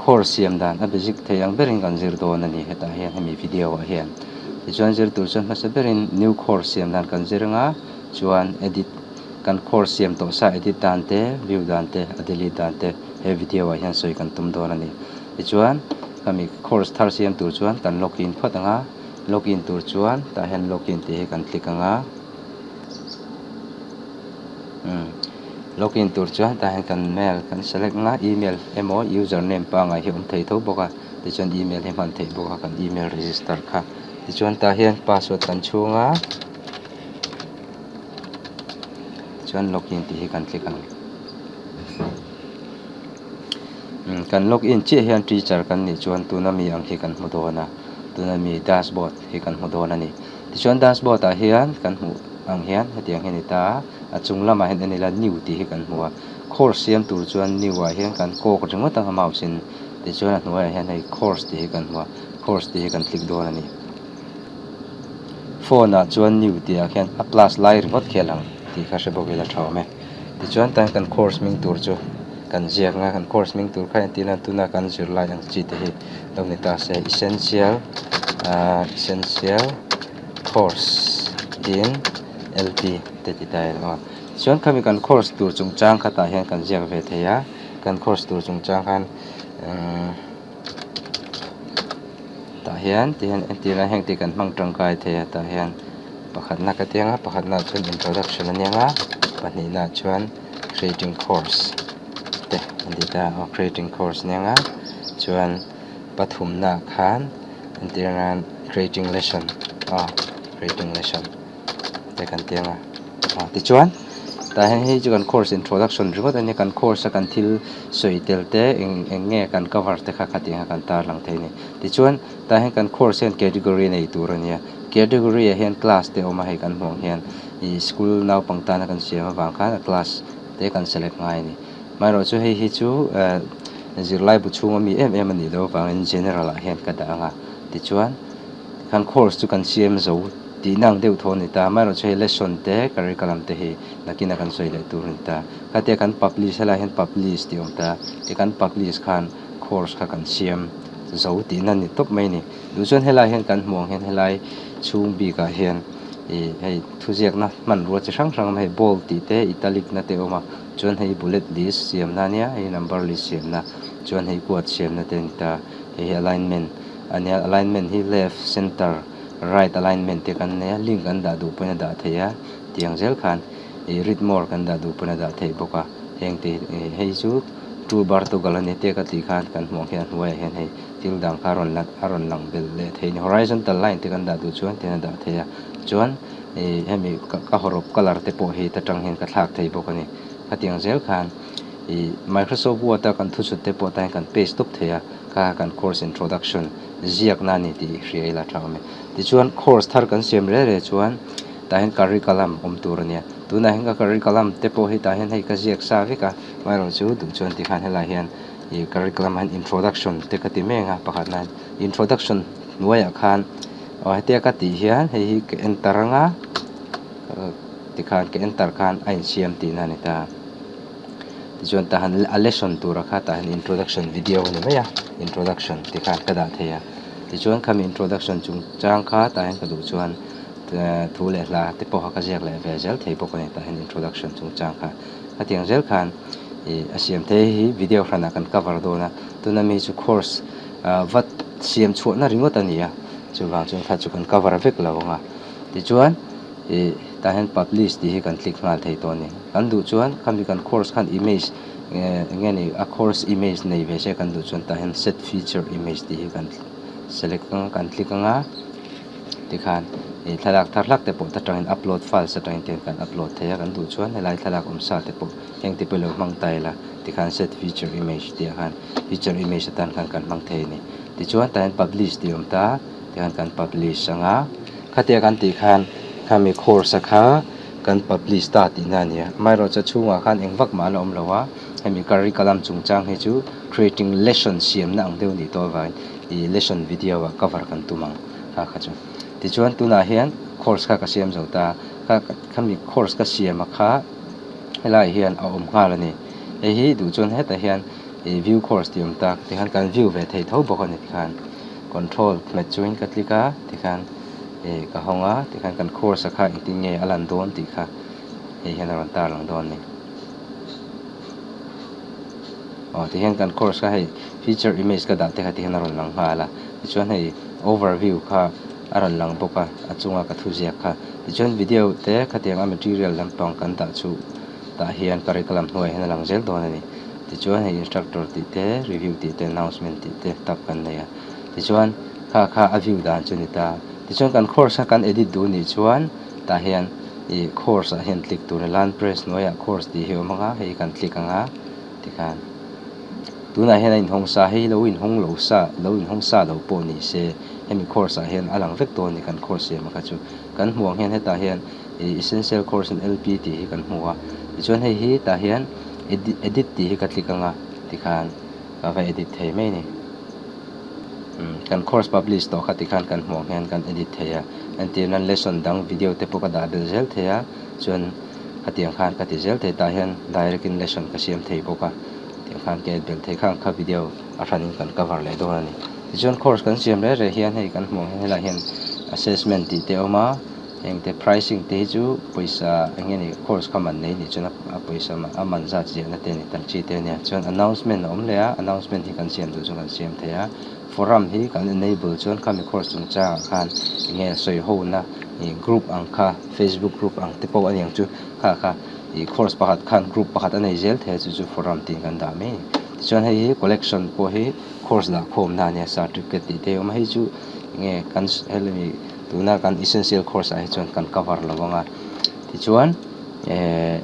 Course siam dan a basic thei ang berin kan zir dawn a ni hetah hian hemi video ah hian. Tichuan zir tur chuan hmasa berin new course siam dan kan zir anga chuan edit kan course siam tawh sa edit dan te view dan te a delete dan te he video ah hian sawi kan tum dawn a ni. Tichuan khami course thar siam tur chuan kan login phawt anga login tur chuan tah hian login tih hi kan click anga. Login tur chuan tah hian kan mail kan select anga email emaw user name pangngai hi a awm thei tho bawk a tichuan email hi hman theih bawk a kan email register kha tichuan tah hian password kan chhung a tichuan login tih hi kan click ang kan login chiah hian teacher kan nih chuan tuna mi ang hi kan hmu dawn a tuna mi dashboard hi kan hmu dawn a ni. Tichuan dashboard ah hian kan hmuh ang hian hetiang hi a ni ta a, a chung lamah hian en ila new tih hi kan hmu a, course siam tur chuan new ah hian kan kawk ringawt ang a mouse in, tichuan a hnuaiah hian hei course tih hi kan hmu a, course tih hi kan click dawn a ni. Phone ah chuan new tih ah khian a plus lai ringawt khi a lang tih kha hre bawk ila tha awm e. Tichuan tah hian kan course hming tur chu kan ziak ang a, kan course hming tur kha entir nan tuna kan zirlai ang chi te hi lo ni ta se essential ahh essential course in L P te ti ta ila aw chuan khami kan course tur chungchang kha tah hian kan ziak ve thei a kan course tur chungchang khan umm tah hian ti hian entir nan heng te kan hmang tangkai thei a tah hian pakhatna ka ti ang a pakhatna ah chuan introduction a nia nga pahnihna ah chuan creating course te an ti ta a creating course a nia nga chuan pathumna ah khan entir nan creating lesson aw creating lesson te kan ti ang a aw tichuan tah hian hei chu kan course introduction ringawt a nia kan course a kan thil sawi tel te eng eng nge kan cover te kha khatiang a kan tarlang thei a ni tichuan tah hian kan course hian category a nei tur a nia. Category ah hian class te a awm a hei kan hmuh ang hian ih school naupang tana kan siam avang khan a class te kan select ngai a ni amaherawhchu hei hi chu eh zirlai bu chhunga mi em em a nih loh avangin general ah hian ka dah ang a tichuan kan course chu kan siam zo tihna ang deuh thaw a ni ta amaherawhchu hei lesson te curriculum te hi nakinah kan sawi leh tur a ni ta khatia kan publish helaiah hian publish tih a awm ta ti kan publish khan course kha kan siam zo tihna a ni tawp mai a ni. Duh chuan helai hian kan hmuh ang hian helai chhung bikah hian ih hei thuziakna hmanrua chi hrang hrang a awm a hei bold tih te italic na te a awm a chuan hei bullet list siamna ania hei number list siamna chuan hei quote siamna te a ni ta hei hi alignment a nia alignment hi left center right alignment te kan nei a link an dah duh pawhin a dah theih a tiang zel khan ih read more kan dah duh pawhin a dah theih bawk a heng te hi hei chu toolbar toggle a ni te ka tih khan kan hmuh ang hian a hnuaiah hian hei. Thil dang kha a rawn lan a rawn lang belh leh thei a ni. Horizontal line te kan dah duh chuan tihian a dah thei a chuan ih hemi ka hawrawp colour te pawh hi ta tang hian ka thlak thei bawk a ni. Khatiang zel khan ih Microsoft Word a kan thuchhut te pawh tan hian kan paste tawp thei a kha kan course introduction ziakna a ni tih hria ila tha awm e. Tichuan course thar kan siam reh reh chuan tah hian curriculum awm tur a nia. Tunah hian ka curriculum te pawh hi tah hian hei ka ziak sa vek a amaherawhchu duh chuan tikhan helaiah hian. Ih curriculum ah hian introduction te ka ti mek a pakhat na introduction hnuaiah khan aw hetia ka tih hian hei hi ka enter anga tikhan ka enter khan a insiam tihna a ni ta tichuan tah han a lesson tura kha tah hian introduction video a ni mai a introduction tikhan ka dah thei a tichuan khami introduction chungchang kha tah hian ka duh chuan thu leh hla te pawh kha ka ziak leh ve zel thei bawk a ni tah hian introduction chungchang kha hetiang zel khan. Ih a siam thei hi video hranah kan cover dawn a tuna mi chu course ah vat siam chhuahna ringawt a ni a chuvang chuan kha chu kan cover vek lo ang a tichuan ih tah hian publish tih hi kan click nghal thei tawh a ni kan duh chuan khami kan course khan image eh eng nge ni a course image nei ve se kan duh chuan tah hian set feature image tih hi kan select ang a kan click ang a. Tikhan ih thlalak thar hlak te pawh ta tangin upload files atangin te kan upload thei a kan duh chuan helai thlalak awm sa te pawh heng te pawh ilo hmang ta ila tikhan set feature image tih ah khan feature image atan khan kan hmang thei a ni. Tichuan tah hian publish tih a awm ta tikhan kan publish ang a khatia kan tih khan khami course a kha kan publish ta tihna a ni a amaherawhchu chhungah khan eng vak mah a la awm lo a hemi curriculum chungchang hi chu creating lesson siamna ang deuh a nih tawh avangin ih lesson video ah cover kan tum ang kha kha chu. Tichuan tunah hian course kha ka siam zo ta kha khami course ka siam a kha helaiah hian a awm nghal a ni. Hei hi duh chuan hetah hian Ih view course tih awm tak tikhan kan view ve thei tho bawk a ni tikhan control hmet chungin ka click a tikhan ih ka hawng a tikhan kan course a kha engtin nge a lan dawn tih kha hei hian a rawn tar lang dawn a ni. Aw tihian kan course kha hei feature image ka dah te kha tihian a rawn lang nghal a tichuan hei overview kha a rawn lang bawk a a chunga ka thu ziak kha tichuan video te khatiang a material lampang kan dah chu tah hian curriculum hnuaiah hian a lang zel dawn a ni tichuan hei instructor tih te review tih te announcement tih te tab kan nei a tichuan kha kha a view dan chu a ni ta tichuan kan course kha kan edit duh nih chuan tah hian ih course ah hian click tur a ni lanpress hnuaiah course tih hi a awm ang a hei kan click ang a tikhan tunah hian a inhawng sa hei lo inhawng lo sa lo inhawng sa lo pawh ni se hemi course ah hian a lang vek dawn a ni kan course siam a kha chu kan hmuh ang hian hetah hian ih essential course in L_P tih hi kan hmu a tichuan hei hi tah hian edit edit tih hi ka click ang a tikhan ka va edit thei mai a ni umm kan course publish tawh kha tikhan kan hmuh ang hian kan edit thei a entir nan lesson dang video te pawh ka dah belh zel thei a chuan khatiang khan ka ti zel thei tah hian direct in lesson ka siam thei bawk a tiang khan ka edit belh thei khang kha video a hranin kan cover leh dawn a ni tichuan course kan siam reh reh hian hei kan hmuh ang hian helaiah hian assessment tih te a awm a. Heng te pricing te hi chu pawisa eng nge ni course kha man nei nih chuan a pawisa a man zat ziahna te a ni tam chi te a nia. Chuan announcement a awm leh a, announcement hi kan siam duh chu kan siam thei a. Forum hi kan enable chuan khami course chungchangah khan eng nge sawi ho na ih group ang kha facebook group ang te pawh a ni ang chu kha kha ih course pakhat khan group pakhat a nei zel thei a chu chu forum tiin kan dah mai a ni. Tichuan hei hi collection pawh hi course dah khawmna a nia certificate tih te a awm a hei chu eng nge kan helami Tuna kan essential course ah hi chuan kan cover lo ang a, tichuan ehh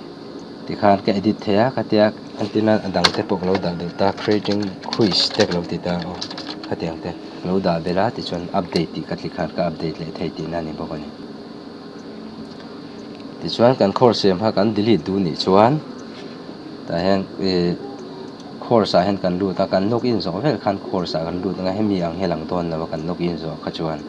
tikhan ka edit thei a khatia entirna a dang te pawh ka lo dah belh ta creating quiz te ka lo ti ta aw khatiang te ka lo dah belh a tichuan update tih ka tlikhan ka update leh thei tihna a ni bawk a ni. Tichuan kan course siam kha kan delete duh nih chuan tah hian ihh course ah hian kan lut a kan login zawh vel khan course ah kan lut ang a hemi ang hi a lang dawn lo a kan login zawh kha chuan.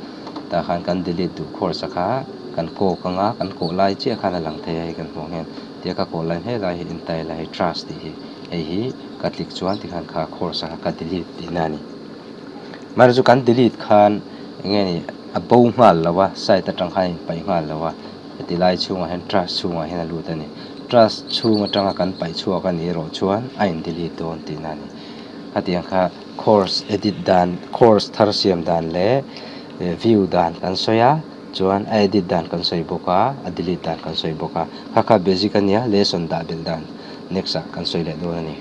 Tah khan kan delete duh course a kha kan kawk ang a, kan kawh lai chiah khan a lang thei a hei kan hmuh ang hian tia ka kawh lai hmel lai hi intai lai hi trash tih hi hei hi ka click chuan tikhan kha course a kha ka delete tihna a ni. Amaherawhchu kan delete khan eng nge ni a bo nghal lo a site atang khan a inpaih nghal lo a heti lai chhungah hian trash chhungah hian a lut a ni. Trash chhung atanga kan paih chhuak a nih erawh chuan a in delete dawn tihna a ni. Khatiang kha course edit dan course thar siam dan leh view dan kan sawi a chuan a edit dan kan sawi bawk a a delete dan kan sawi bawk a kha kha basic a nia lesson dah belh dan next ah kan sawi leh dawn a ni.